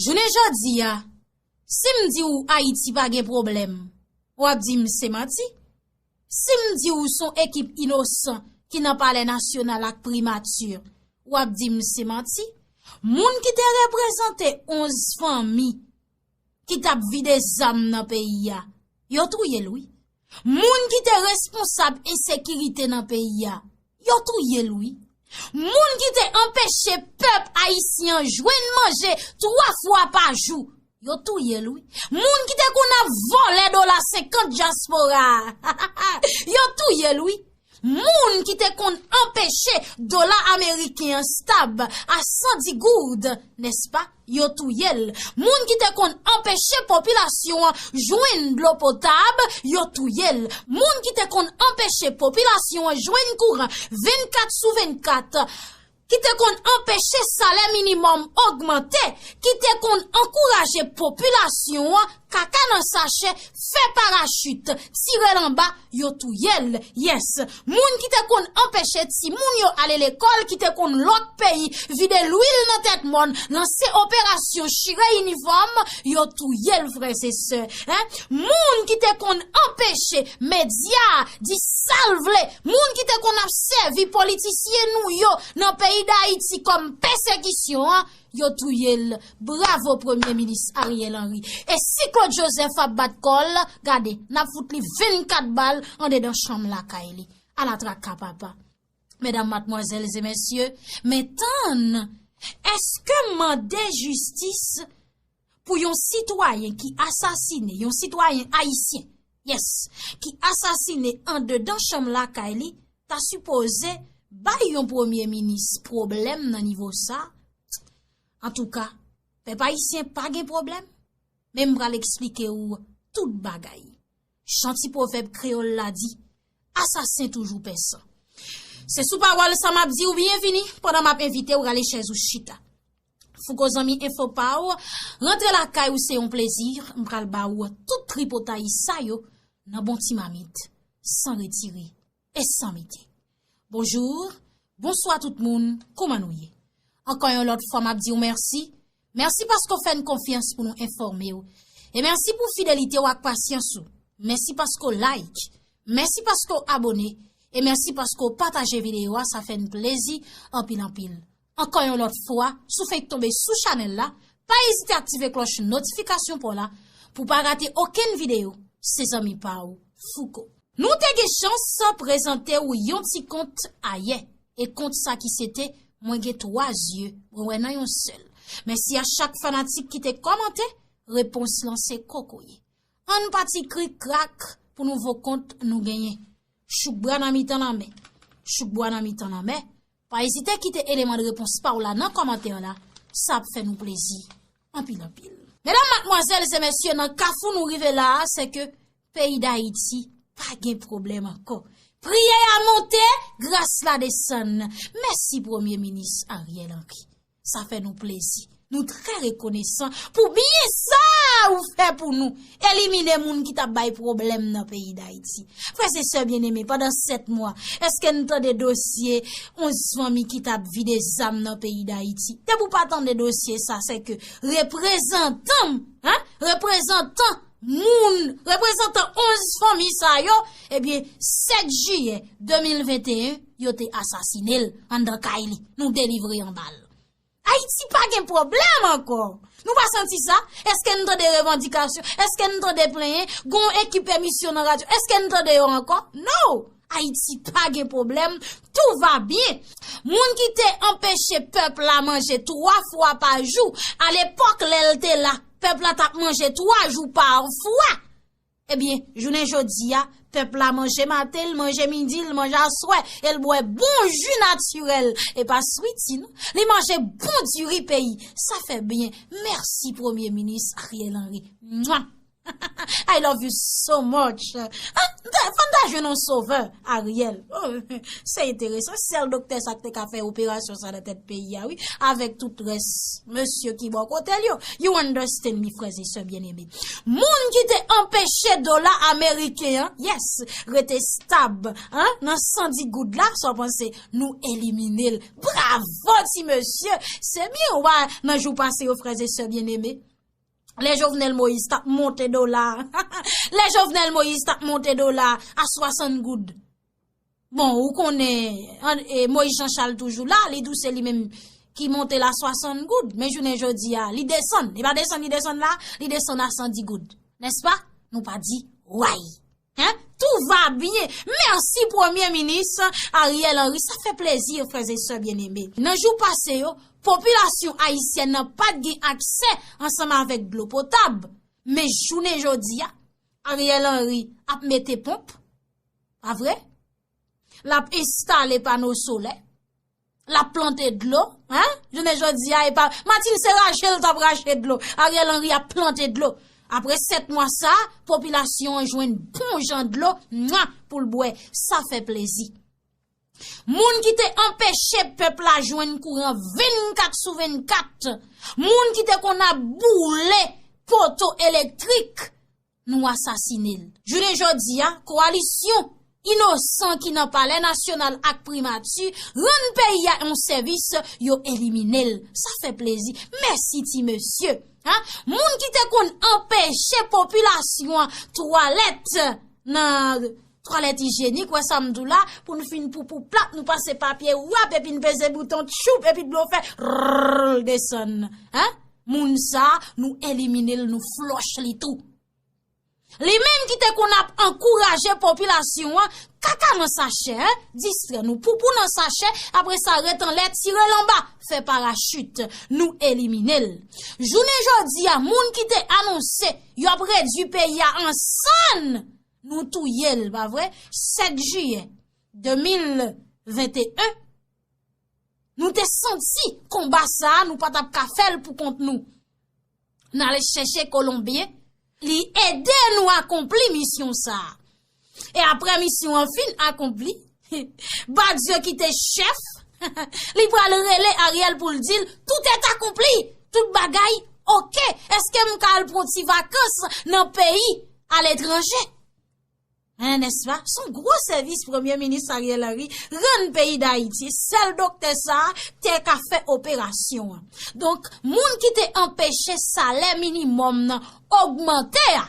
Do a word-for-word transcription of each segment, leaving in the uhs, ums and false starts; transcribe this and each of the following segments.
Jounen jodi a, si m di w Ayiti pa gen pwoblèm, w ap di m se manti. Si m di w s on ekip inosan ki nan Palè Nasyonal ak Primati, w ap di m se manti. Moun ki te reprezante onz fanmi ki t ap vide zam nan peyi a, yo touye l wi. Moun ki te responsab ensekirite nan peyi a, yo touye l wi. Moun ki te anpeche pèp ayisyen an jwenn manje twa fwa pa jou, yo touye l wi. Moun ki te konn ap vòlè dola senkant dyaspora a, yo touye l wi. Moun ki te konn anpeche dola ameriken an stab a san dis goud, nèspa, yo touye l. Moun ki te konn anpeche popilasyon an jwenn dlo potab, yo touye l. Moun ki te konn anpeche popilasyon an jwenn kouran vennkat sou vennkat, ki te konn anpeche salè minimòm ogmante, ki te konn ankouraje popilasyon an kaka nan sachè, fè parachit, tire l anba, yo touye l. Yes, moun ki te konn anpeche timoun yo ale lekòl, ki te konn lòk peyi, vide lwil nan tèt mòn, lanse operasyon chire inifòm, yo touye l, frè e sè. Hein? Moun ki te konn anpeche medya di sa l vle, moun ki te konn ap sèvi politisyen nou yo nan peyi Dayiti kòm pèsekisyon an, yo touye l. Bravo Premye Minis Ariel Henry. E si Claude Joseph ap bat kò l, gade, n ap fout li vennkat bal andedan chanm lakay li. Ala traka papa. Medam, madmwazèl e mesye, men tann, èske mande jistis pou yon sitwayen ki asasine, yon sitwayen ayisyen, yes, ki asasine andedan chanm lakay li, ta sipoze bay yon premye minis pwoblèm nan nivo sa? Antouka, pèp ayisyen pa gen pwoblèm, men m pral eksplike w tout bagay. Jan ti pwovèb kreyòl la di, asasen toujou pè san. Se sou pawòl sa m ap di w byenvini pandan m ap envite w rale chèz ou chita. Fouko zanmi enfo pa w, rantre lakay ou se yon plezi, m pral ba w tout tripotay sa yo nan bon ti mamit, san retire e san mete. Bonjou, bonswa tout moun, kòman nou ye? Ankò yon lòt fwa m ap di w mèsi. Mèsi paske w fè n konfyans pou nou enfòme w. E mèsi pou fidelite w ak pasyans ou. Mèsi paske w like. Mèsi paske w abone. E mèsi paske w pataje videyo a, sa fè n plezi anpil anpil. Ankò yon lòt fwa, si w fenk tonbe sou chanèl la, pa ezite aktive klòch notifikasyon pa w la pou w pa rate okenn videyo. Se zanmi pa w, Fouko. Nou te gen chans prezante w yon ti kont ayè, e kont sa ki se te Mwen gen twa zye, mwen wè nan yon sèl. Mèsi a chak fanatik ki te kòmante, repons lan se kokoye. Ann pati krik krak pou nouvo kont nou genyen. Chouk bra nan mitan lanmè. Chouk bra nan mitan lanmè. Pa ezite kite eleman de repons pa w la nan kòmantè la. Sa ap fè nou plezi anpil anpil. Medam, madmwazèl e mesye, nan kafou nou rive la a, se ke peyi Dayiti pa gen pwoblèm ankò. Priyè a monte, gras la desann. Mèsi Premye Minis Ariel Henry. Sa fè nou plezi. Nou trè rekonesan pou byen sa ou fè pou nou. Elimine moun ki t ap bay pwoblèm nan peyi Dayiti. Frè e sè byeneme, pandan sèt mwa, èske n tande dosye onz fanmi ki t ap vide zam nan peyi Dayiti? Depi w pa tande dosye sa, se ke reprezantan m, hein, reprezantan moun, reprezantan onz fanmi sa yo, ebyen, sèt jiyè de mil venteyen, yo te asasine l anndan kay li. Nou delivre anba l. Ayiti pa gen pwoblèm ankò. Nou pa santi sa? Èske n tande revandikasyon? Èske n tande plenyen? Gon ekip emisyon nan radyo. Èske n tande yo ankò? No! Ayiti pa gen pwoblèm. Tout va bien. Moun ki te anpeche pèp la manje twa fwa pa jou, alepòk lè l te la, pèp la t ap manje twa jou pa fwa. Ebyen, jounen jodi a, pèp la manje maten, l manje midi, l manje aswè, e l bwè bon ji natirèl, e pa switi non. Li manje bon diri peyi. Sa fè byen. Mèsi Premye Minis Ariel Henry. Mwa! I love you so much. Ah, fò n ta jwenn yon sovè, Ariel. Oh, se enteresan. Sèl doktè sa k te ka fè operasyon sa nan tèt peyi a, wi. Avèk tout rès mesye ki bò kote l yo. You understand me, frè e sè byeneme. Moun ki te anpeche dola ameriken an, yes, rete stab, hein, nan san di goud la, sa w panse nou elimine l. Bravo, ti mesye! Se byen, w a, nan jou pase yo, frè e sè byeneme. Lè Jovenel Moïse t ap monte dola a. Lè Jovenel Moïse t ap monte dola a swasant goud. Bon, ou konnen, an, e, Moïse Jean Charles toujou la, li di w se li menm ki monte l a swasant goud. Men jounen jodi a, li desann. E pa desann, li desann la, li desann a san di goud. Nèspa? Nou pa di way. Hein? Tout va bien. Mèsi Premye Minis Ariel Henry. Sa fè plezi, frè e sè byeneme. Nan jou pase yo, popilasyon ayisyèn nan pa t gen aksè ansanm avèk dlo potab. Men jounen jodi a, Ariel Henry ap mete ponp, pa vre? L ap enstale pano solè. L ap plante dlo, hein? Jounen jodi a, e pa, Martine se rache l t ap rache dlo. Ariel Henry ap plante dlo. Apre sèt mwa sa, popilasyon an jwenn bon jan dlo, mwa, pou l bwè. Sa fè plezi. Moun ki te anpeche pèp la jwenn kouran vennkat sou vennkat, moun ki te konn ap boule poto elektrik, nou asasine l. Jounen jodi a, kowalisyon inosan ki nan Palè Nasyonal ak Primati rann peyi a yon sèvis, yo elimine l. Sa fè plezi. Mèsi ti mesye. Hein? Moun ki te konn anpeche popilasyon an twalèt nan twalèt ijyenik, wè sa m di w la, pou n fin poupou plat, nou pase papye wap, epi n peze bouton tchoup, epi dlo fè rrrr desann. Hein? Moun sa, nou elimine l, nou flòch li tou. Li menm ki te konn ap ankouraje popilasyon an, kaka nan sachè, hein? Distrè nou, poupou nan sachè, apre sa ret anlè, tire l anba, fè parachit, nou elimine l. Jounen jodi a, moun ki te anonse y ap redui peyi a an sann, nou touye l, pa vre? Sèt jiyè de mil venteyen, nou te santi konba sa a, nou pa t ap ka fè l pou kont nou. N al chèche Kolonbyen, li ede nou akonpli misyon sa a. E apre misyon an fin akonpli, Badio ki te chèf, li pral rele Ariel pou l di l, tout est accompli, tout bagay oke. Èske m ka al pran ti vakans nan peyi aletranje? Hein, nèspa? Se yon gwo sèvis Premye Minis Ariel Henry rann peyi Dayiti. Sèl doktè sa a te ka fè operasyon an. Donk, moun ki te anpeche salè minimòm nan ogmante a,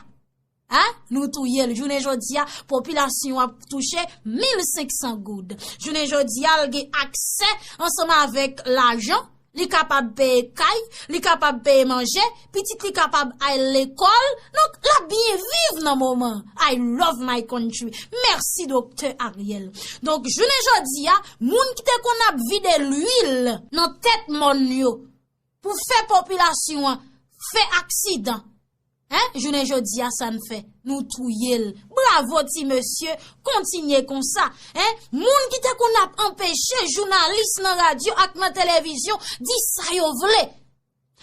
hein, nou touye l. Jounen jodi a, popilasyon ap touche mil senk san goud. Jounen jodi a, l gen aksè ansanm avèk lajan. Li kapab peye kay, li kapab peye manje, pitit li kapab al lekòl. Donk, l ap byen viv nan moman. I love my country. Mèsi, Doktè Ariel. Donk, jounen jodi a, moun ki te konn ap vide lwil nan tèt mòn yo pou fè popilasyon an fè aksidan, hein, jounen jodi a, sa n fè, nou touye l. Bravo, ti mesye, kontinye konsa, hein. Moun ki te konn ap anpeche jounalis nan radyo ak nan televizyon di sa yo vle.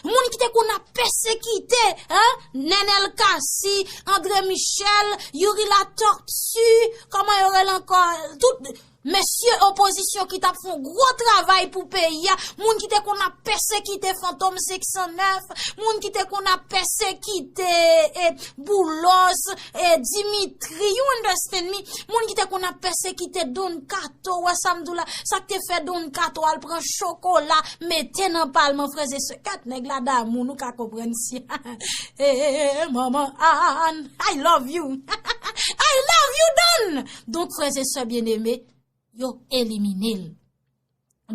Moun ki te konn ap pèsekite, hein, Nenel Cassy, André Michel, Youri Latortue, kòman yo rele ankò, tout mesye opozisyon ki t ap fè yon gwo travay pou peyi a, moun ki te konn ap pèsekite Fantom senk san nèf, moun ki te konn ap pèsekite, e, Boulos, e, Dimitri, you understand me? Moun ki te konn ap pèsekite Don Kato, wè sa m di w la, sa k te fè Don Kato al pran chokola, mete nan palman, frè e sè, kat nèg la damou, nou ka konprann si. E, e, e, e, manman Ann, I love you. I love you, Don. Donk, frè e sè byeneme, yo elimine l.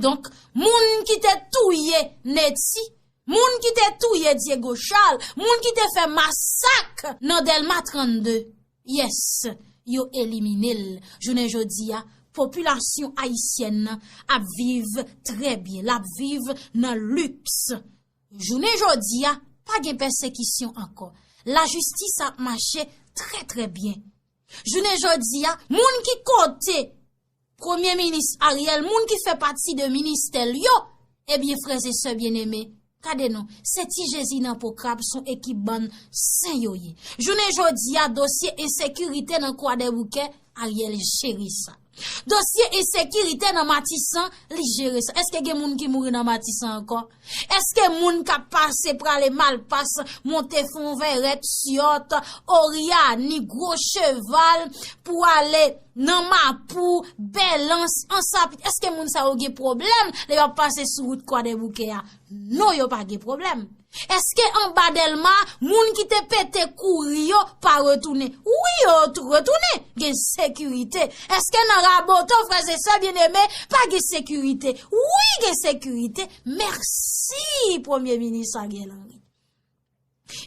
Donk, moun ki te touye Netty, moun ki te touye Diego Charles, moun ki te fè masak nan Dèlma trannde, yes, yo elimine l. Jounen jodi a, popilasyon ayisyèn nan ap viv trè byen, l ap viv nan liks. Jounen jodi a, pa gen pèsekisyon ankò. Lajistis ap mache trè, trè byen. Jounen jodi a, moun ki kote Premye Minis Ariel, moun ki fè pati de ministè l yo, ebyen, frè e sè byeneme, Gade non, se ti Jezi nan po krab, se yon ekip bann sen yo ye. Jounen jodi a, dosye ensekirite nan Kwadèboukè, Ariel jere sa. Dosye ensekirite nan Matisan, li jere sa. Èske gen moun ki mouri nan Matisan ankò? Èske moun k ap pase, prale, Malpas, monte Fonvèrèt, Syòt, Oryani, Gwo Cheval, pou ale nan Mapou, Bèlans, Ansapit, èske moun sa yo gen pwoblèm lè y ap pase sou wout Kwadèboukè a? Non, yo pa gen pwoblèm. Èske anba Dèlma, moun ki te pete kouri yo pa retounen? Wi, yo tou retounen. Gen sekirite. Èske nan Raboto, frè e sè byeneme, pa gen sekirite? Wi, gen sekirite. Mèsi, Premye Minis Ariel Henry.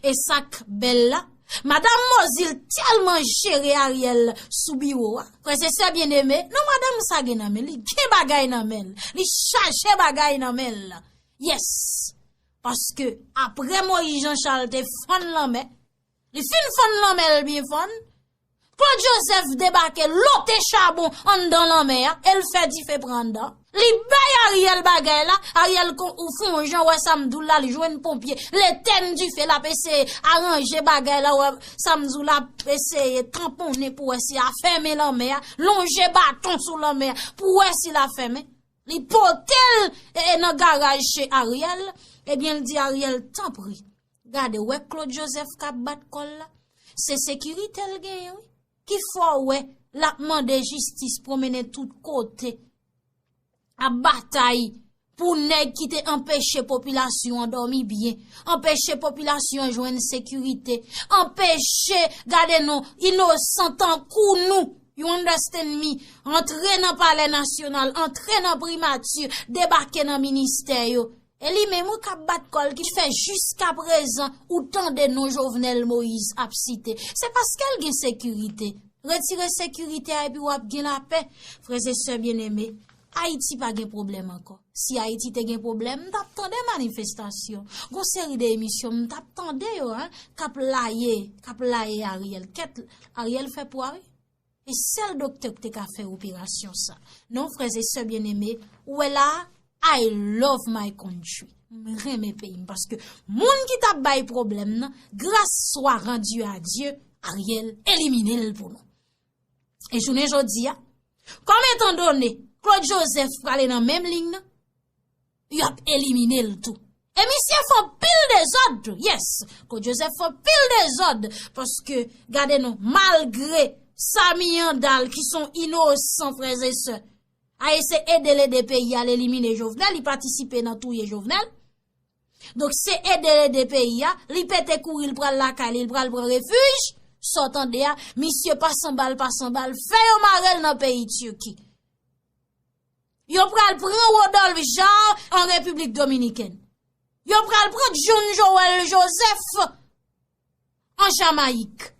E sa k bèl la, Madanm Mozil tèlman jere Ariel sou biwo a. Frè e sè byeneme, non, madanm sa gen nan men l, li gen bagay nan men l, li chaje bagay nan men l. Yes. Paske apre Moyiz Jan Chal te fann lanmè, li fin fann lanmè l byen fann, Claude Joseph debake, lote chabon anndan lanmè a, e l fè dife pran anndan. Li bay Ariel bagay la, Ariel kon ou fè yon jan, wè sa m di w la, li jwenn ponpye, l etenn dife, l ap eseye aranje bagay la, wè sa m di w la, ap eseye tanponnen pou wè si l a fèmen lanmè a, lonje baton sou lanmè a, pou wè si l a fèmen. Li pote l, e, e, nan garaj chez Ariel, ebyen, l di Ariel, tanpri, gade, wè Claude Joseph k ap bat kò l la, se sekirite l genyen, wi. Ki fè w wè l ap mande jistis, pwomennen tout kote, ap batay pou nèg ki te anpeche popilasyon an dòmi byen, anpeche popilasyon an jwenn sekirite, anpeche, gade non, inosan tankou nou, you understand me, antre nan Palè Nasyonal, antre nan Primati, debake nan ministè yo. E li menm wi k ap bat kò l ki fè jiskaprezan ou tande non Jovenel Moïse ap site. Se paske l gen sekirite. Retire sekirite a epi w ap gen lapè. Frè e sè byeneme, Ayiti pa gen pwoblèm ankò. Si Ayiti te gen pwoblèm, m t ap tande manifestasyon. Gon seri de emisyon, m t ap tande yo, en, k ap laye, k ap laye Ariel. Kèt, Ariel fè pwa, wi. E sèl doktè ki te ka fè operasyon sa. Non, frè e sè byeneme, ou wè la, I love my country. M renmen peyi m paske moun ki t ap bay pwoblèm nan, grâce soit rendue à Dieu, Ariel elimine l pou nou. E jounen jodi a, kòm etan done, Claude Joseph prale nan menm liy nan, y ap elimine l tou. E misye fè anpil dezòd tou. Yes, Claude Joseph fè anpil dezòd. Paske, gade non, malgre Samy Andal, ki se yon inosan, frè e sè, a eseye ede l ede peyi a, l elimine Jovenel, li patisipe nan touye Jovenel. Donk, se ede l ede peyi a, li pete kouri, l pral lakay li, l pral pran refij. Sa w tande a, misye pa san bal, pa san bal, fè yo mare l nan peyi Tiki. Yo pral pran Rodolphe Jaar an Repiblik Dominikèn. Yo pral pran John Joël Joseph an Jamayik.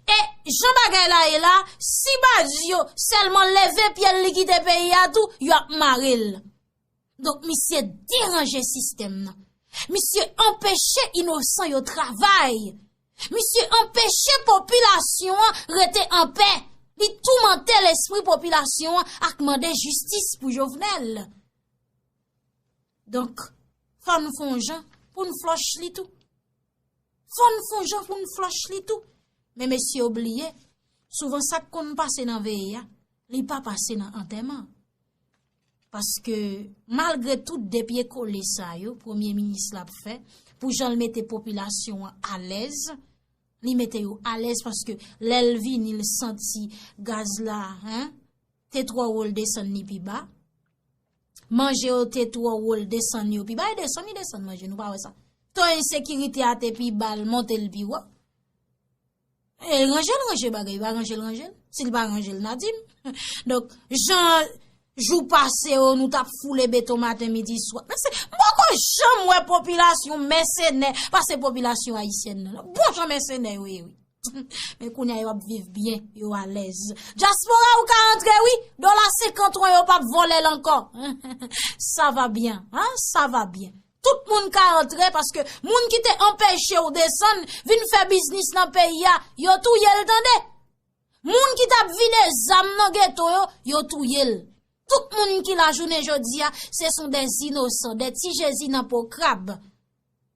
E jan bagay la ye la, si Badio sèlman leve pye l, li kite peyi a tou, y ap mare l. Donk, misye deranje sistèm nan. Misye anpeche inosan yo travay. Misye anpeche popilasyon an rete anpè. Li toumante lespri popilasyon an ak mande jistis pou Jovenel. Donk, fò n fè yon jan pou n flòch li tou. Fò n fè yon jan pou n flòch li tou. Men mesye yo bliye, souvan sa k konn pase nan veye a, li pa pase nan antèman. Paske, malgre tout de pye kole sa yo, premye minis la ap fè, pou jan l mete popilasyon an alèz, li mete yo alèz paske lè l vini, l santi gaz la, en, te twò wo, l desann li pi ba. Manje yo te twò wo, l desann yo pi ba. E desann, li desann manje, nou pa wè sa. To ensekirite a te pi ba, l monte l pi wo. E ranje l ranje bagay, pa ranje l ranje l. Si l pa ranje l, n a di m. Donk, jan jou pase yo, nou t ap foule beton maten, midi, swa. Men se, m poko janm wè popilasyon mèsenè pase popilasyon ayisyèn nan. Bon jan mèsenè yo ye, wi. Men kounye a yo ap viv byen, yo alèz. Dyaspora ou ka antre wi, dola senkant wan yo p ap vòlè l ankò. Ça va bien, hein, ça va bien. Tout moun ka antre paske moun ki te anpeche w desann vin fè biznis nan peyi a, yo touye l tande. Moun ki t ap vide zam nan geto yo, yo touye l. Tout moun ki la jounen jodi a, se son dè inosan, dè ti Jezi nan po krab.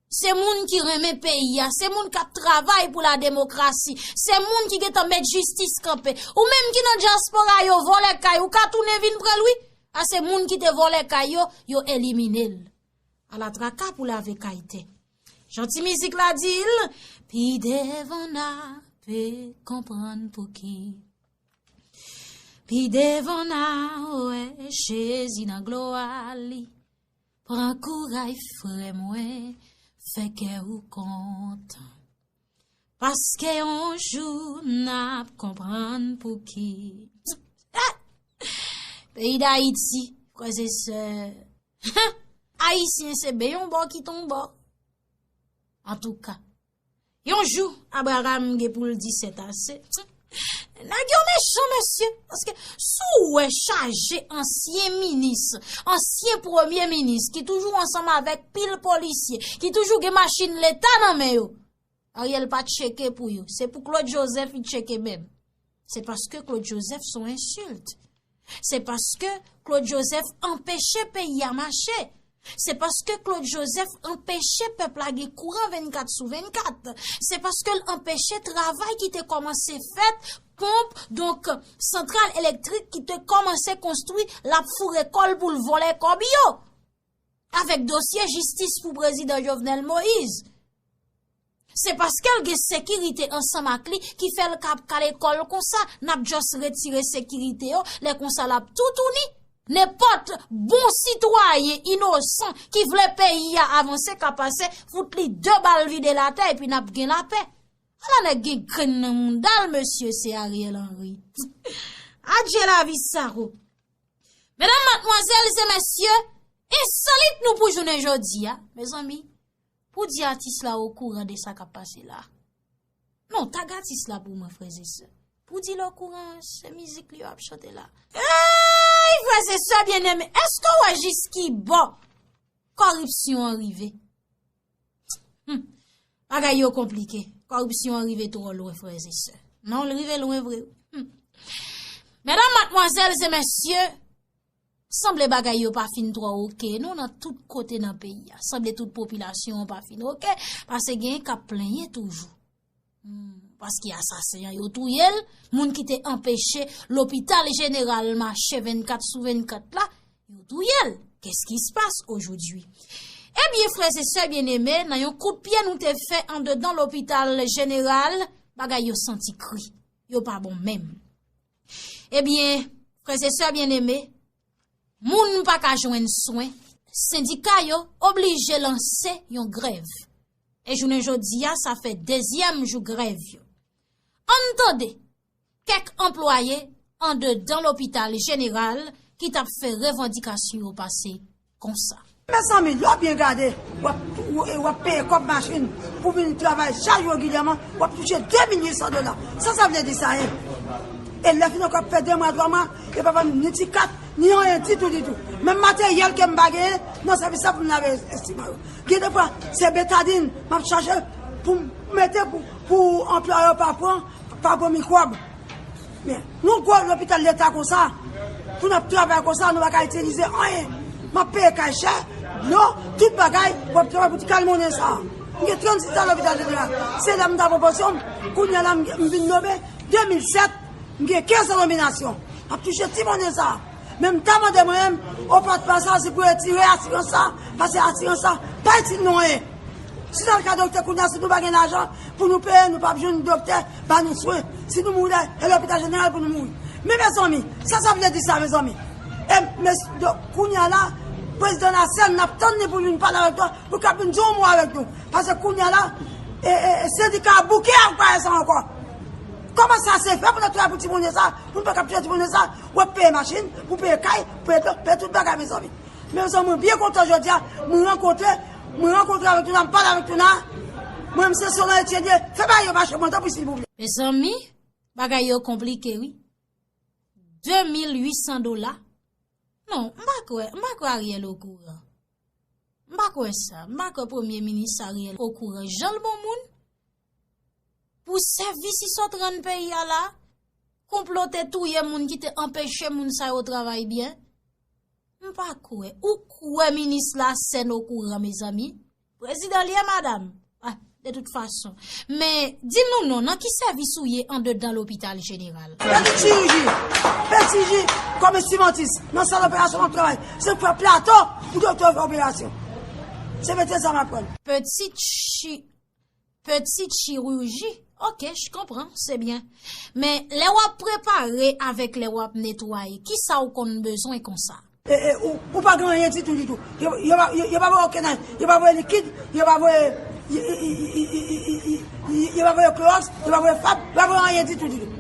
Se moun ki renmen peyi a, se moun k ap travay pou la demokrasi, se moun ki gentan met jistis kanpe. Ou menm ki nan dyaspora yo vòlè kay, ou ka tounen vin pran l wi. A se moun ki te vòlè kay yo, yo elimine l. Ala traka pou lave kay tè. Jan ti mizik la di l, pi devan n a pe konprann pouki. Pi devan n a wè Jezi nan glwa li. Pran kouray frè mwen, fè kè ou kontan. Paske yon jou n ap konprann pouki. Peyi Dayiti, frè e sè. Ayisyen se ben yon bò kite yon bò. Antouka, yon jou, Abraram gen pou l di sètase. Nèg yo mechan, mesye. Paske si w wè chaje ansyen minis, ansyen premye minis ki toujou ansanm avèk pil polisye, ki toujou gen machin leta nan men yo, Ariel pa tcheke pou yo. Se pou Claude Joseph li tcheke menm. Se paske Claude Joseph se yon ensilt. Se paske Claude Joseph anpeche peyi a mache. Se paske Claude Joseph anpeche pèp la gen kouran vennkat sou vennkat. Se paske l anpeche travay ki te kòmanse fèt, ponp, donk, santral elektrik ki te kòmanse konstwi, l ap foure kò l pou l vòlè kòb yo. Avèk dosye jistis pou prezidan Jovenel Moïse. Se paske l gen sekirite ansanm ak li ki fè l ka ap kale kò l konsa. N ap just retire sekirite yo, lè konsa l ap toutouni. Nenpòt bon sitwayen inosan ki vle peyi a avanse ka pase, fout li de bal vide l atè epi n ap gen lapè. Ala nèg gen grenn nan mounda l, mesye, se Ariel Henry. Adje lavi sa ho. Medam, madmwazèl e mesye, ensolit nou pou jounen jodi a, mezanmi, pou di atis la okouran de sa k ap pase la. Non, tag atis la pou mwen, frè e sè. Pou di l okouran, se mizik li yo ap chante la. Ey, frè e sè byeneme, èske w wè jis ki bò kòripsyon an rive? Hmm. Bagay yo konplike. Kòripsyon an rive twò lwen, frè e sè. Non, l rive lwen vre. Hmm. Medam, madmwazèl e mesye, sanble bagay yo pa fin twò oke, non, nan tout kote nan peyi a. Sanble tout popilasyon an pa fin oke, paske gen k ap plenyen toujou. Hmm, paske asasen an yo touye l, moun ki te anpeche lopital jeneral mache vennkat sou vennkat la, yo touye l. Qu'est-ce qui se passe aujourd'hui? Ebyen, frè e sè byeneme, nan yon kout pye nou te fè andedan lopital jeneral, bagay yo santi kri. Yo pa bon menm. Ebyen, frè e sè byeneme, moun pa ka jwenn swen, sendika yo oblije lanse yon grèv. E jounen jodi a, sa fè dezyèm jou grèv yo. Ann tande kèk anplwaye andedan lopital jeneral ki t ap fè revandikasyon yo pase konsa. Mezanmi, lè w byen gade, w ap, w, w ap peye kòb machin pou vin travay chak jou regilyèman, w ap touche de mil uit san dola. Sa sa vle di sa ye? E lè fini w ap fè de mwa, twa mwa, yo pa ban m ni ti kat, ni anyen ditou, ditou. Menm materyèl ke m pa genyen nan sèvis la pou m lave estoma yo. Gen de fwa, se betadin m ap chache pou m mete pou, pou anplwaye yo pa pran, pa pran mikwòb. Men, nou gwo lopital leta konsa, pou n ap travay konsa, nou pa ka itilize anyen. M ap peye kay chè, dlo, tout bagay, w ap travay pou ti kal monnen sa a. M gen trannsis an lopital jeneral. Se la m ta pran pansyon m, kounye a la m, m vin nome, de mil sèt, m gen kenz an nominasyon. M ap touche ti monnen sa a. Men m ta mande mwen menm, opatman sa, si pou retire asirans sa, paske asirans sa pa itil nou anyen. Si n al ka doktè kounye a, si nou pa gen lajan pou nou peye, nou p ap jwenn doktè ba nou swen. Si nou mouri la, e lopital jeneral pou nou mouri. Men mezanmi, sa sa vle di sa, mezanmi? E mes, do, kounye a la, prezidan Lasèn, n ap tann li pou vin pale avèk nou, pou l ka vin di yon mo avèk nou. Paske kounye a la, e, e, e sendika a bouke ak bagay sa ankò. Kòman sa se fè pou n ap travay pou ti monnen sa, pou n pa ka touche ti monnen sa, w ap peye machin, pou peye kay, peye, peye tout bagay, mezanmi. Mezanmi, mwen byen kontan jodi a, mwen rankontre, mwen rankontre avèk nou la, m pale avèk nou la. Mwen, m se Solan Etienne, fè bagay yo mache pou mwen, tanpri, silvouplè. Mezanmi, bagay yo konplike, wi. De mil uit san dola. Non, m pa kwè, m pa kwè Ariel okouran. M pa kwè sa. M pa kwè premye minis Ariel okouran jan l bon moun. Pou sèvis li sot rann peyi a la, konplote touye moun ki te anpeche moun sa yo travay byen. M pa kwè. Ou kwè minis la sèn okouran, mezanmi? Prezidan li ye, madanm. Ah, de tout fason. Men, di nou non, nan ki sèvis ou ye andedan lopital jeneral? Peti chiriji. Peti chiriji, kòm enstrimantis. Nan sal operasyon m ap travay. Se pou fè plato pou doktè fè operasyon. Se metye sa m aprann. Peti chi, peti chiriji. Ok, je comprends, c'est bien. Men, lè w ap prepare avèk lè w ap netwaye, kisa w konn bezwen konsa? E, e, ou, ou pa gen anyen ditou, ditou. Yo, yo, pa- yo, yo pa voye okenn anyen. Yo pa voye likid, yo pa voye, yo, yo, yo pa voye klowòks, yo pa voye fab, yo pa voye anyen ditou, ditou.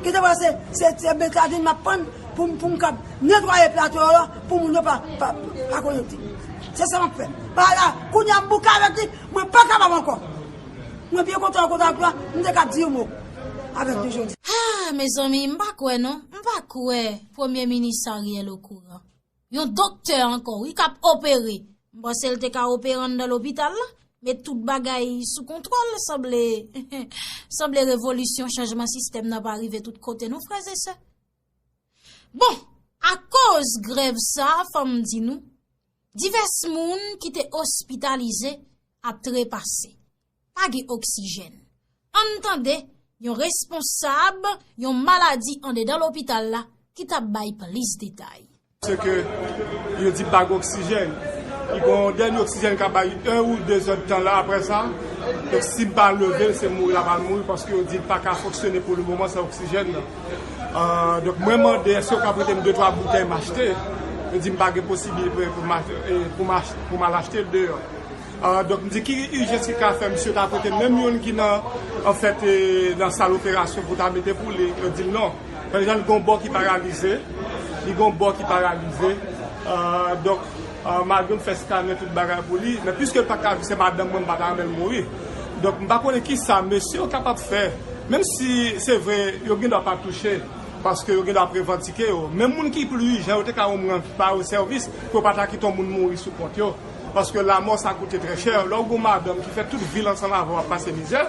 Kite mwen se, se, se betadin m ap pran pou, m- pou m kab netwaye plato yo la, pou moun yo pa, pa, pa konekte. Se sa m ap fè. Pa la, kounye a m bouke avèk li, mwen pa kapab ankò. Mwen byen kontan, kontan ak la, m te kab di yon mo avèk li jodi. Ah, mezanmi, m pa kwè non. M pa kwè Premye Minis Ariel okouran. Yon doktè ankò, wi, k ap opere. M panse l te ka opere anndan lopital la, met tout bagay sou kontwòl, sanble, sanble revolisyon, chanjman sistèm nan pa rive tout kote non, frè e sè. Bon, akoz grèv sa, fò m di nou, divès moun ki te ospitalize ap trepase. Pa gen oksijèn. Ann tande yon responsab yon maladi andedan lopital la ki t ap bay plis detay. Se ke yo di pa gen oksijèn. Li gen yon dènye oksijèn k ap bay en ou de zè tan la apre sa. Donk, si m pa leve l, se mouri l ap al mouri, paske yo di l pa ka fonksyone pou le moman san oksijèn nan. Ah, donk, mwen mande, èske yo ka prete m de twa boutèy m achte? Yo di m pa gen posiblite pou m ach- e pou m ach- pou m al achte l deyò. Ah, donk, m di ki ijans ki ka fè misye ta prete menm youn ki nan, anfèt, e, nan sal operasyon pou ta mete pou li. Yo di m non. Fè jan li gon bò ki paralize. Li gon bò ki paralize. Ah, donk, ah, malgre m fè skanè tout bagay pou li, men piske l pa ka viv, se madanm mwen, m pa ta renmen l mouri. Donk, m pa konnen ki sa mesye yo kapab fè. Menm si se vre, yo gen dwa pa touche, paske yo gen dwa ap revandike yo. Men moun ki pli ijan, yo te ka omwen ba yo sèvis, pou yo pa ta kite yon moun mouri sou kont yo. Paske lanmò sa koute trè chè. Lè w gon madanm ki fè tout vi l ansanm avè w ap pase mizè,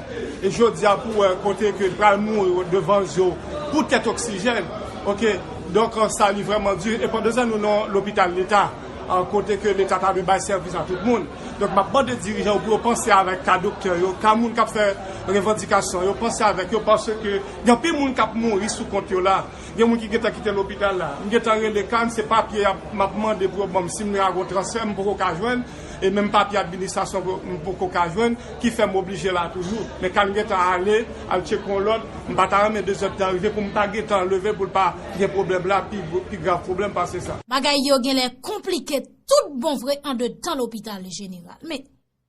e jodi a pou wè kote ke l pral mouri devan zye w poutèt oksijèn. Oke, donk, sa li vrèman di. E pandan sa nou nan lopital leta, ah, kote ke leta ta dwe bay sèvis a tout moun. Donk, m ap mande dirijan yo pou yo panse avèk ka doktè yo, ka moun k ap fè revandikasyon yo, panse avèk yo, paske gen anpil moun k ap mouri sou kont yo la. Gen moun ki gentan kite lopital la. M gentan rele CAN, se papye y ap- m ap mande pou yo ban m si m gen yon transfè, m poko ka jwenn, e menm papye administrasyon pou- m poko ka jwenn, ki fè m oblije la toujou. Men CAN gentan ale, al tcheke yon lòt, m pa ta renmen dezòd tan rive pou m pa gentan leve pou l pa gen pwoblèm la, pi, pi grav pwoblèm pase sa. Bagay yo genlè konplike tout bon vre andedan lopital jeneral. Men,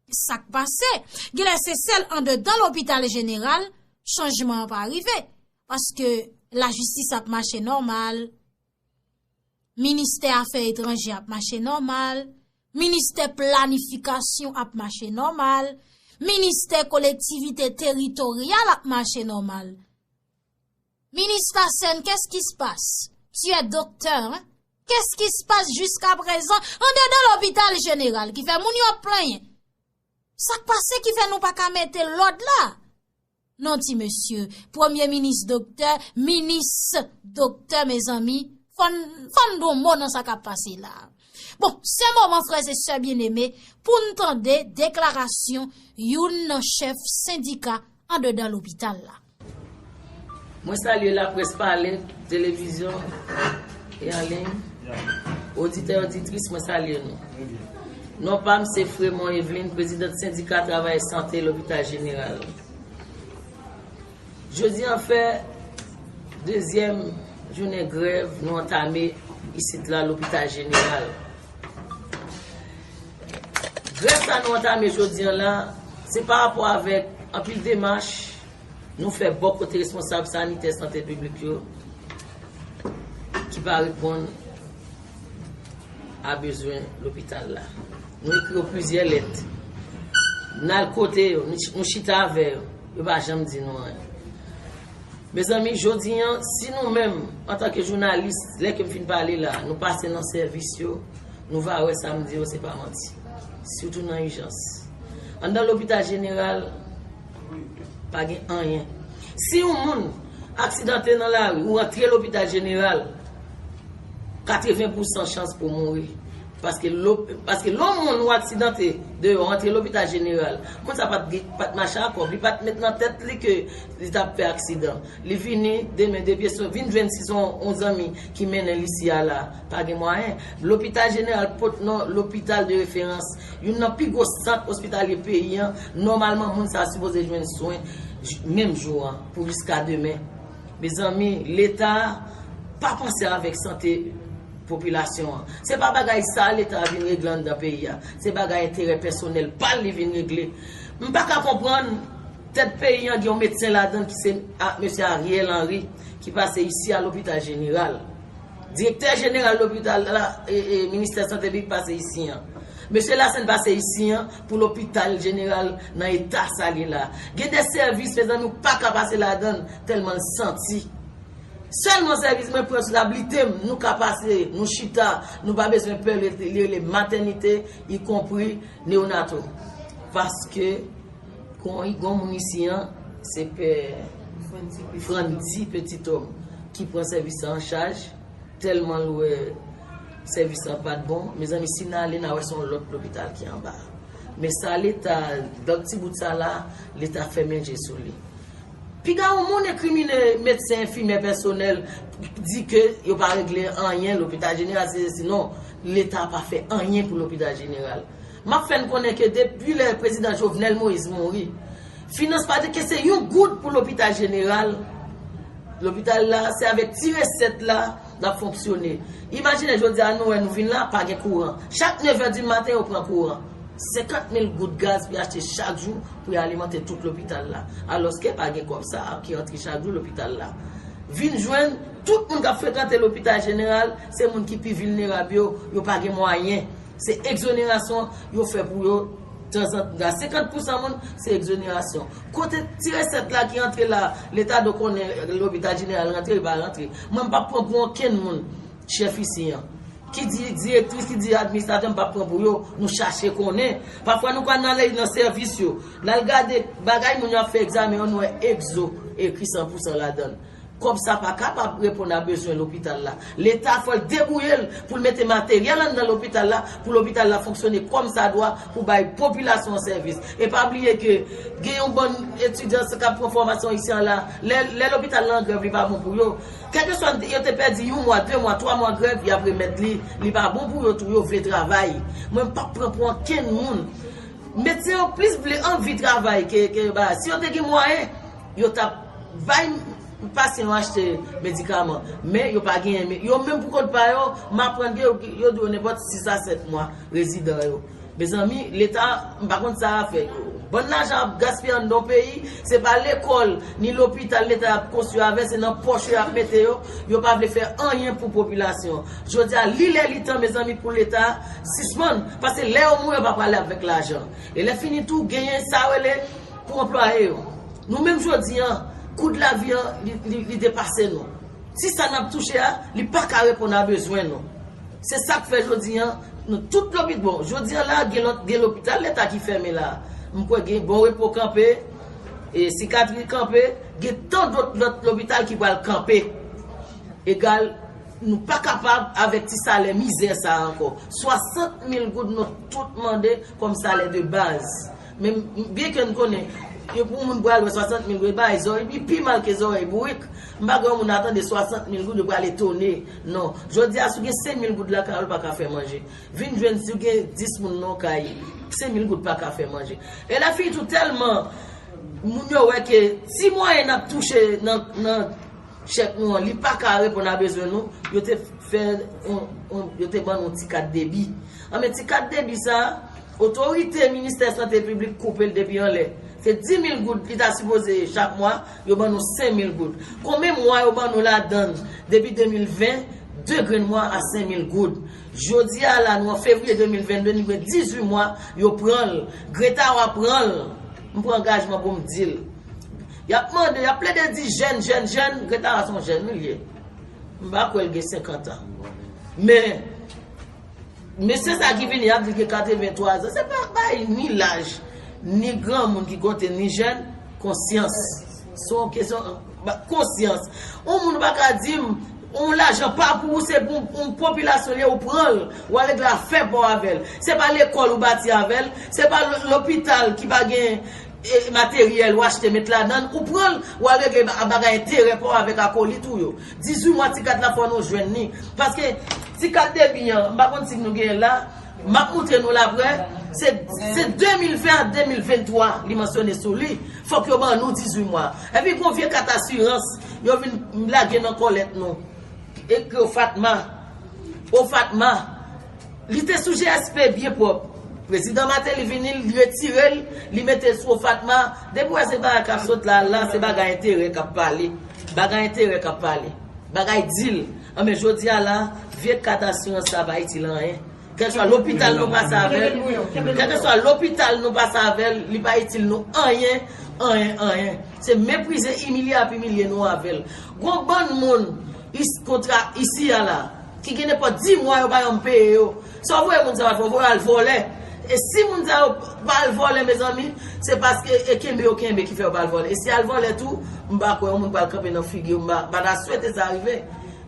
sa k pase? Genlè se sèl andedan lopital jeneral chanjman an pa rive. Paske lajistis ap mache nòmal, ministè afè etranje ap mache nòmal, ministè planifikasyon ap mache nòmal, ministè kolektivite teritoryal ap mache nòmal. Minis Tasèn, qu'est-ce qui se passe? Tu es docteur, hein? Qu'est-ce qui se passe jusqu'à présent andedan lopital jeneral ki fè moun yo ap plenyen? Sa k pase ki fè nou pa ka mete lòd la? Non, ti mesye, premye minis doktè, minis doktè, mezanmi, fò n, fò n di yon mo nan sa k ap pase la. Bon, se moman, frè e sè byeneme, pou n tande deklarasyon youn nan chèf sendika andedan lopital la. Mwen salye laprès pale, televizyon e an liy, oditè, oditris, mwen salye nou. Non pa m se Fremon Eveline, prezidant sendika travayè sante lopital jeneral. Jodi an fè dezyèm jounen grèv nou antame isit la, lopital jeneral. Grèv sa nou antame jodi an la, se pa rapò avèk anpil demach nou fè bò kote responsab sanitè sante piblik yo ki pa reponn a bezwen lopital la. Nou ekri yo plizyè lèt. N al kote yo, nou ch- nou chita avè yo. Yo pa janm di nou anyen. Mezanmi, jodi an, si nou menm, antanke jounalis, lè ke m fin pale la, nou pase nan sèvis yo, nou va wè sa m di yo, se pa manti. Sitou nan ijans. Anndan lopital jeneral, pa gen anyen. Si yon moun aksidante nan lari, ou rantre lopital jeneral, katreven pousan chans pou mouri. Paske lè w, paske lè yon moun ou aksidante deyò, antre lopital jeneral, moun sa pa t, pa t mache a kòb, li pa t met nan tèt li ke li t ap fè aksidan. Li vini, demen, depi se vin jwenn si se yon, yon zanmi ki mennen li isi a la, pa gen mwayen. Lopital jeneral pot non lopital de referans, youn nan pi gwo sant ospitalye peyi an. Nòmalman, moun sa a sipoze jwenn swen j-, menm jou an, pou jiska demen. Mezanmi, Leta pa panse avèk sante popilasyon an. Se pa bagay sa Leta vin regle anndan peyi a. Se bagay enterè pèsonèl pa l li vin regle. M pa ka konprann tèt peyi an gen yon medsen ladan l ki se a, mesye Ariel Henry ki pase isi a lopital jeneral. Direktè jeneral lopital la, e, e, ministè sante piblik pase isi an. Mesye Lassens pase isi an pou lopital jeneral nan eta sa l ye la. Gen de sèvis, mezanmi, ou pa ka pase ladan l tèlman l santi. Sèlman sèvis mwen pran sou tablite m, nou ka pase, nou chita, nou pa bezwen pè, li rele matènite, ikonpri neonato. Paske, kon, gon moun isi an, se pè Frandy Petit Homme, ki pran sèvis sa an chaj, tèlman l wè sèvis la pa t bon. Mezanmi, si n ale, n a wè se yon lòt lopital ki anba. Men sa Leta, dòk ti bout sa la, Leta fèmen je sou li. Piga yon moun enkrimine medsen, enfimyè, pèsonèl, di ke yo pa regle anyen, lopital jeneral, se, se, non, Leta pa fè anyen pou lopital jeneral. M ap fè n konnen ke depi lè prezidan Jovenel Moïse mouri, finans pa dekese yon goud pou lopital jeneral. Lopital la, se avèk ti resèt la, l ap fonksyone. Imajine jodi a nou wè nou vin la, pa gen kouran. Chak nevè di maten, yo pran kouran. Senkant mil goud gaz pou y achte chak jou pou y alimante tout lopital la. Alòske pa gen kòb sa a ki rantre chak jou lopital la. Vin jwenn tout moun k ap frekante lopital jeneral, se moun ki pi vilnerab yo, yo pa gen mwayen. Se egzonerasyon yo fè pou yo, tanzantan. Senkant pousan moun, se egzonerasyon. Kote ti resèt la ki antre la, Leta dwe konnen lopital jeneral rantre, li pa rantre. Mwen, m p ap pran pou okenn moun, chèf isi an. Ki di direktris, ki di administratè, m p ap pran pou yo, nou chache konnen. Pafwa, nou ka nan, nan sèvis yo, n al gade bagay moun yo ap fè egzamen yo, nou wè egzo ekri san pousan ladan l. Kòb sa pa kapab reponn a bezwen lopital la. Leta fò l debouye l pou l mete materyèl anndan lopital la, pou lopital la fonksyone kòmsadwa, pou bay popilasyon an sèvis. E pa bliye ke gen yon bann etidyan k ap pran fòmasyon isi an la, lè, lè lopital la an grèv, li pa bon pou yo. Kèlkeswa yo te pèdi yon mwa, de mwa, twa mwa grèv, y ap remèt li, li pa bon pou yo tou, yo vle travay. Mwen, m p ap pran pou okenn moun. Medsen yo plis vle anvi travay ke, ke bagay. Si yo te gen mwayen, yo t ap bay pasyan yo achte medikaman. Men yo pa genyen. Men yo menm pou kont pa yo, m aprann ke yo, yo dwe nenpòt sis a sèt mwa rezidan yo. Mezanmi, Leta, m pa konn sa a fè. Bann lajan ap gaspiye anndan yon peyi, se pa lekòl, ni lopital Leta ap konstwi avè, se nan pòch yo y ap mete yo, yo pa vle fè anyen pou popilasyon. Jodi a, li lè li tan, mezanmi, pou Leta sispann, paske lè yo mouri, yo pa prale avèk lajan. E lè fini tou, genyen sa yo rele pou anplwaye yo. Nou menm jodi a, kou de lavi a, li, li, li depase nou. Ti sa n ap touche a, li pa ka reponn a bezwen nou. Se sa k fè jodi a, nou tout lopital, bon, jodi a la, gen lòt, gen lopital Leta ki fèmen la. M kwè gen Bon Repo kanpe, e Sikatri kanpe, gen tan dòt lòt lopital ki pral kanpe. Egal, nou pa kapab avèk ti salè mizè sa a ankò. Swasant mil goud nou tout mande kòm salè de baz. Men, byen ke n konnen, yo pou moun pral wè swasant mil goud, bay zòrèy, li pi mal ke zòrèy bourik. M pa kwè yon moun a tande swasant mil goud, yo pral etone. Non. Jodi a, si w gen senk mil goud lakay ou, l pa ka fè manje. Vin jwenn si w gen dis moun nan yon kay, senk mil goud pa ka fè manje. E lè fini tou, tèlman moun yo wè ke ti mwayen n ap touche nan, nan chèk nou an, li pa ka reponn a bezwen nou, yo te fè yon, yon, yo te ban nou ti kat debi. Anben, ti kat debi sa, otorite ministè sante piblik koupe l depi anlè. Se dis mil goud li ta sipoze chak mwa, yo ban nou senk mil goud. Konbyen mwa yo ban nou ladan l depi de mil ven, de grenn mwa a senk mil goud. Jodi a la, nou an fevriye de mil vennde, nou gen dizuit mwa, yo pran l. Greta w a pran l. M pran angajman pou m di l. Y ap mande, y ap plede di jèn, jèn, jèn. Greta a se yon jèn, wi, l ye. M pa kwè l gen senkant an. Men, mesye sa ki vini, y ap di l gen katrevenntwa zan. Se pa bay ni laj, ni granmoun ki konte, ni jèn, konsyans. Se yon kesyon, ba, konsyans. Yon moun pa ka di m, Yon lajan pa pou ou, se pou yon popilasyon li ye, ou pran l, ou al regle afè pa w avè l. Se pa lekòl ou bati avè l, se pa lo- lopital ki pa gen e, materyèl ou achte met ladan l, ou pran l, ou al regle ba- bagay enterè pa w avèk akolit ou yo. Dizuit mwa ti kat la fò nou jwenn li. Paske ti kat debi an, m pa konn si nou genyen la, m ap moutre nou l aprè, se, se de mil ven a de mil venntwa li mansyone sou li. Fòk yo ban nou dizuit mwa. Epi gon vye kat asirans, yo vin lage nan kòlèt nou. Ekri OFATMA. OFATMA. Li te sou G S P byen pwòp. Prezidan Martelly vini, li retire l, li mete l sou OFATMA. Depi w wè se bagay k ap sot la, la, se bagay enterè k ap pale. Bagay enterè k ap pale. Bagay dil. Anben, jodi a la, vye kat asirans sa pa itil anyen. Kèlkeswa lopital nou pase avè l, kèlkeswa lopital nou pase avè l, li pa itil nou anyen, anyen, anyen. Se meprize, imilye ap imilye nou avè l. Gon bann moun is- kontra isi a la, ki gen nenpòt dis mwa yo pa janm peye yo. Sa w voye moun sa yo al fè, w voye yo al vòlè. E si moun sa yo pa al vòlè, mezanmi, se paske e kenbe yo kenbe ki fè yo pa al vòlè. E si y al vòlè tou, m pa kwè yon moun pral kanpe nan figi yo, m pa, m pa ta swete sa rive.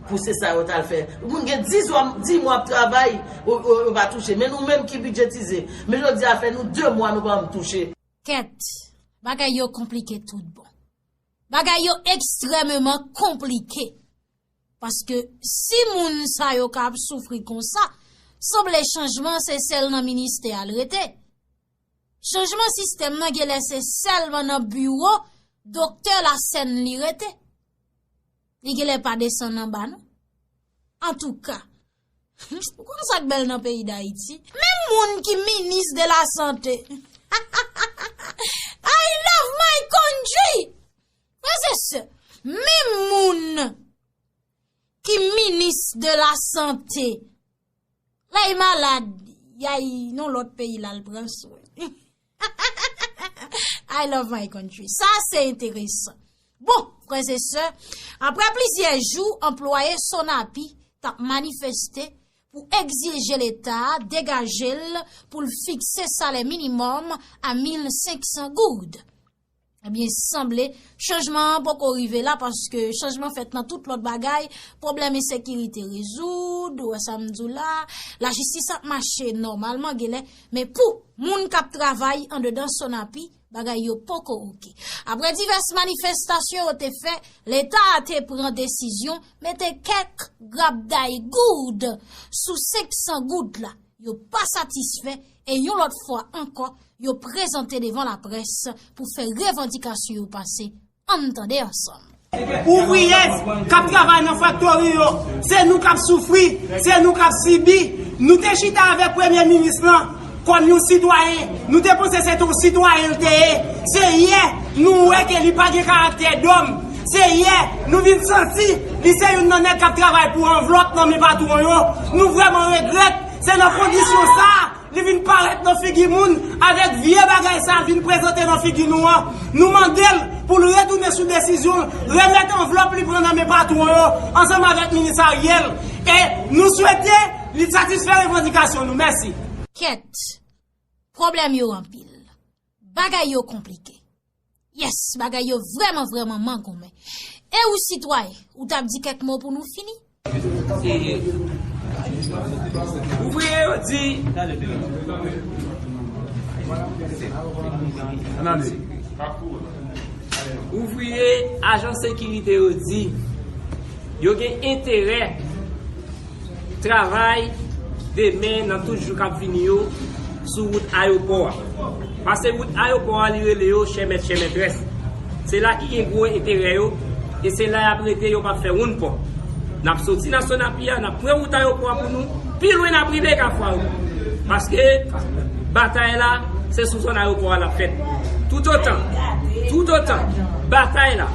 Pou se sa yo t al fè. Moun gen dis mwa, dis mwa ap travay, yo, yo, yo pa touche. Men nou menm ki bidjetize, men jodi a fè nou de mwa nou pa janm touche. Kèt, bagay yo konplike tout bon. Bagay yo ekstrèmeman konplike. Paske si moun sa yo ka ap soufri konsa, sanble chanjman se sèl nan ministè a l rete. Chanjman sistèm nan genlè se sèlman nan biwo doktè Lasèn li rete. Li genlè pa desann anba non. Antouka, ou konn sa k bèl nan peyi Dayiti? Menm moun ki minis de la sante. I love my country! Frè e sè, menm moun ki minis de la sante, lè y malad, y al nan lòt peyi l al pran swen. I love my country. Sa se enteresan. Bon, frè e sè, apre plizyè jou, anplwaye Sonapi t ap manifeste pou egzije Leta a degaje l pou l fikse salè minimòm a mil senk san goud. Ebyen, sanble, chanjman an poko rive la, paske chanjman fèt nan tout lòt bagay, pwoblèm ensekirite rezoud, ou wè sa m di w la, lajistis ap mache nòmalman, genlè, men pou moun k ap travay andedan Sonapi, bagay yo poko oke. Apre divès manifestasyon yo te fè, Leta a te pran desizyon mete kèk grapday goud sou senk san goud la. Yo pa satisfè e yon lòt fwa ankò, yo prezante devan laprès pou fè revandikasyon yo pase. Ann tande ansanm. Ouvriyè k ap travay nan faktori yo, se nou k ap soufri, se nou k ap sibi. Nou te chita avèk premye minis lan kòm yon sitwayen. Nou te panse se te yon sitwayen l te ye. Se yè nou wè ke li pa gen karaktè dòm. Se yè nou vin santi li se youn nan nèg k ap travay pou anvlòp nan men patwon yo. Nou vrèman regrèt. Se nan kondisyon sa a, li vin parèt nan figi moun avèk vye bagay sa a vin prezante nan figi nou an. Nou mande l pou l retounen sou desizyon l, remèt anvlòp li pran nan men patwon yo, ansanm avèk minis Ariel. E nou swete li satisfè revandikasyon nou. Mèsi. Kèt, pwoblèm yo anpil. Bagay yo konplike. Yes, bagay yo vrèman, vrèman mangonmen. E ou sitwayen, ou t ap di kèk mo pou nou fini? E, ouvriye yo di, ouvriye ajan sekirite yo di, yo gen enterè travay demen nan tout jou k ap vini yo sou wout ayewopò a. Paske wout ayewopò a, li rele yo chè mèt, chè mètrès. Se la ki gen gwo enterè yo, e se la y ap rete, yo p ap fè wonn pò. N ap soti nan Sonapi a, n ap pran wout ayewopò a pou nou, pi lwen n ap rive Kafou Awo. Paske batay la, se sou zòn ayewopò a l ap fèt. Toutotan, toutotan, batay la,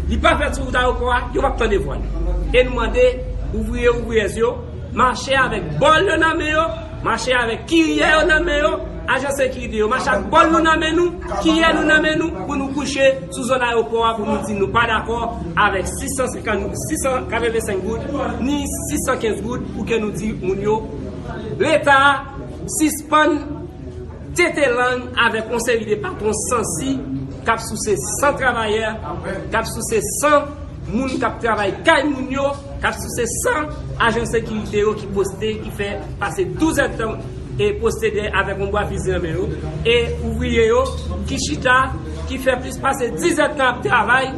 li pa fèt sou wout ayewopò a, yo p ap tande vwa nou. E nou mande ouvriye, ouvriyèz yo, mache avèk bòl yo nan men yo, mache avèk kiyè yo nan men yo, ajan sekirite yo, mache ak bòl nou nan men nou, kiyè nou nan men nou, pou nou kouche sou zòn ayewopò a, pou nou di nou pa dakò avèk sis san senkant, sis san katrevensenk goud, ni sis san kenz goud, pou ke nou di moun yo, Leta a sispann tete lang avèk yon seri de patwon sansi k ap souse san travayè, k ap souse san moun k ap travay kay moun yo, K ap souse san ajan sekirite yo ki poste, ki fè pase douz èdtan e poste dèyè avèk yon bwa fizi nan men yo, e ouvriye yo ki chita, ki fè plis pase diz èdtan ap travay,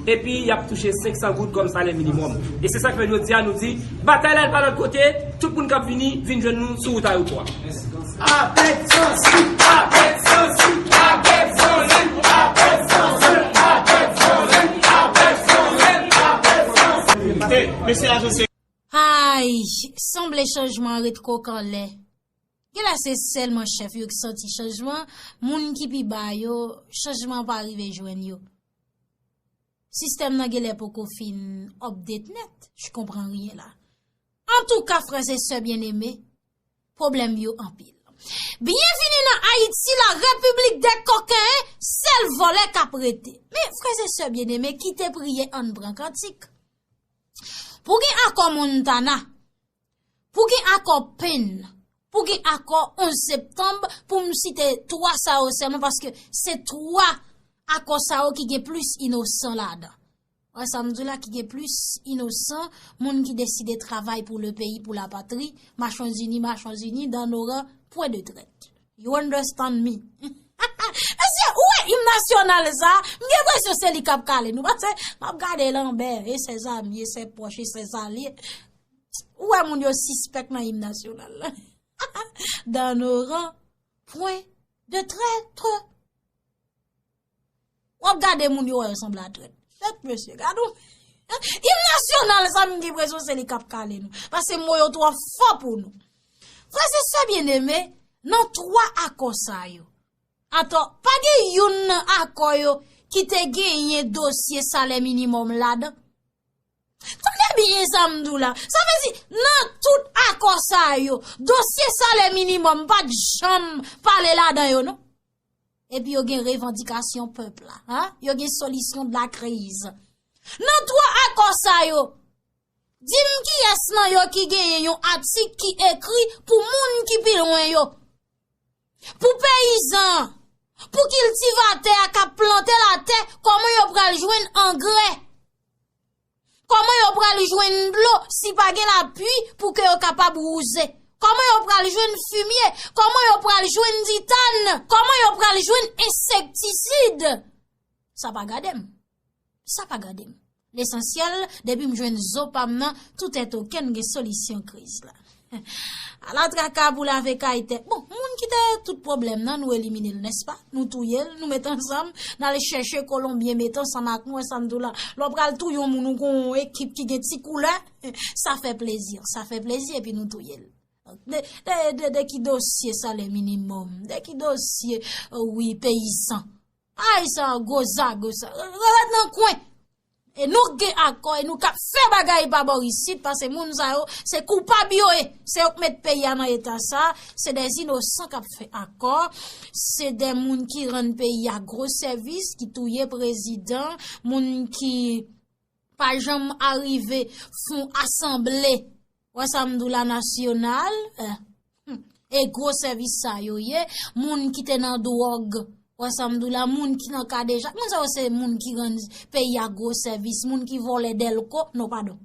epi y ap touche senk san goud kòm salè minimòm. E se sa k fè jodi a nou di, batay la pa lòt kote, tout moun k ap vini, vin jwenn nou sou wout ayewopò a. Apèt sansi, apèt sansi, apèt sansi, apèt sansi, apèt sansi, apèt sansi, apèt sansi. Mesye ajan se Ay, sanble chanjman an ret koke anlè. Genlè se sèlman chèf yo ki santi chanjman, moun ki pi ba yo, chanjman an pa rive jwenn yo. Sistèm nan genlè poko fin update nèt, je comprends rien la. Antouka, frè e sè byeneme, pwoblèm yo anpil. Byenvini nan Ayiti, la République des coquins, sèl vòlè k ap rete. Men, frè e sè byeneme, kite priye, ann pran kantik. Pou gen akò Montana, pou gen akò Penn, pou gen akò onz septanm, pou m site twa sa yo sèlman, paske se twa akò sa yo ki gen plis inosan ladan. Wè sa m di w la, ki gen plis inosan, moun ki deside travay pou le peyi, pou la patri, Machonzini, Machonzini, dan noran, pwen de trèt. You understand me? Mesye, ou wè im nasyonal sa, m gen enpresyon se li k ap kale nou, paske m ap gade Lanbè, e sèzami, e sè pwòch, e sè salye. Ou wè moun yo sispèk nan im nasyonal la. Dan noran, pwen de trèt. W ap gade moun yo wè yo sanble a trèt. Chèt mesye, gade w. Im nasyonal sa m gen enpresyon se li k ap kale nou. Paske mo yo twò fò pou nou. Frè e sè byeneme, nan twa akò sa yo, atò, pa gen youn nan akò yo ki te genyen dosye salè minimòm ladan? Tande byen sa m di w la. Sa vle di, nan tout akò sa yo, dosye salè minimòm pa t janm pale ladan yo, non. Epi yo gen revandikasyon pèp la, en? Yo gen solisyon de la kriz. Nan twa akò sa yo, di m kiyès nan yo ki genyen yon atik ki ekri pou moun ki pi lwen yo? Pou peyizan, pou kiltivatè a k ap plante latè, kòman yo pral jwenn angrè? Kòman yo pral jwenn dlo si pa gen lapli pou ke yo kapab wouze? Kòman yo pral jwenn fimye? Kòman yo pral jwenn ditann? Kòman yo pral jwenn ensektisid? Sa pa gade m. Sa pa gade m. Lesansyèl, depi m jwenn zo pa m nan, tout èt okenn gen solisyon kriz la. Ala traka pou lave kay tèt. Bon, moun ki te tout pwoblèm nan, nou elimine l, nèspa? Nou touye l, nou met ansanm, n al chèche Kolonbyen met ansanm ak nou, wè sa m di w la. Lè w pral touye yon moun, ou gon ekip ki gen ti koulè, sa fè plezi, sa fè plezi, epi nou touye l. De, de, de, de ki dosye salè minimòm, de ki dosye, euh, wi, peyizan. Ay, sa gwo zago sa. Ret nan kwen. E nou k gen akò, e nou k ap fè bagay pa bò isit, paske moun sa yo, se koupab yo ye. Se yo k met peyi a nan eta sa, se de inosan k ap fè akò, se de moun ki rann peyi a gwo sèvis, ki touye prezidan, moun ki pa janm arive fon asanble, wè sa m di w la, nasyonal, eh, hmm, e gwo sèvis sa yo ye, moun ki te nan dwòg, wè sa m di w la, moun ki nan kadejak, moun sa yo se moun ki rann peyi a gwo sèvis, moun ki vòlè dèlko, non, padon,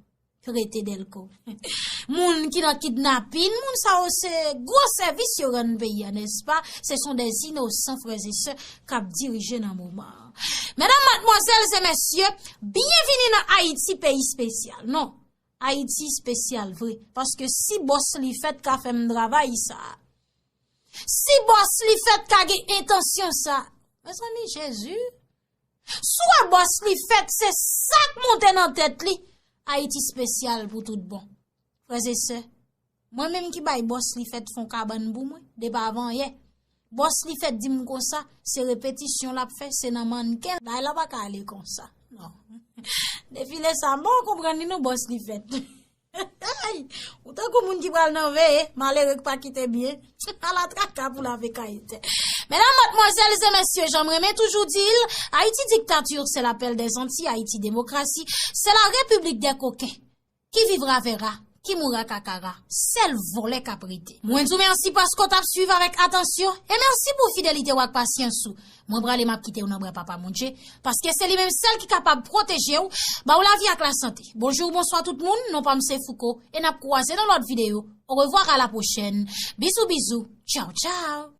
rete dèlko. Moun ki nan kidnapin, moun sa yo se gwo sèvis yo rann peyi a, nèspa? Se sont des innocents, frè e sè, k ap dirije nan moman an. Medam, madmwazèl e mesye, byenvini nan Ayiti, peyi espesyal. Non, Ayiti espesyal vre. Paske si bòs li fèt ka fè m travay sa, si bòs li fèt ka gen entansyon sa, mezanmi, Jezi, si w wè bòs li fèt, se sa k monte nan tèt li, Ayiti espesyal pou tout bon. Frè e sè, mwen menm ki bay bòs li fèt fon kabann pou mwen, depi avan yè. Bòs li fèt di m konsa, se repetisyon l ap fè, se nan mannken. Bagay la pa ka ale konsa. Non. Defile sa, mwen konprann li non, bòs li fèt. Ou tankou moun ki pral nan veye, malere k pa kite byen. Ala traka pou lave kay tèt. Medam, madmwazèl e mesye, jan m renmen toujou di l, Haïti dictature, c'est la perle des Antilles, Haïti démocratie, c'est la République des coquins. Qui vivra verra. Kimura Kakara, sèl vòlè k ap rete. Mwen di w mèsi paske w t ap swiv avèk atansyon, e mèsi pou fidelite w ak pasyans ou. Mwen prale m ap kite w nan bra Papa Bondye, paske se li menm sèl ki kapab pwoteje w, ba w lavi ak lasante. Bonjou, bonswa tout moun, non pa m se Fouco, e n ap kwaze nan lòt videyo. Orevwa, a la pwochèn. Bizou, bizou. Tchaw, tchaw.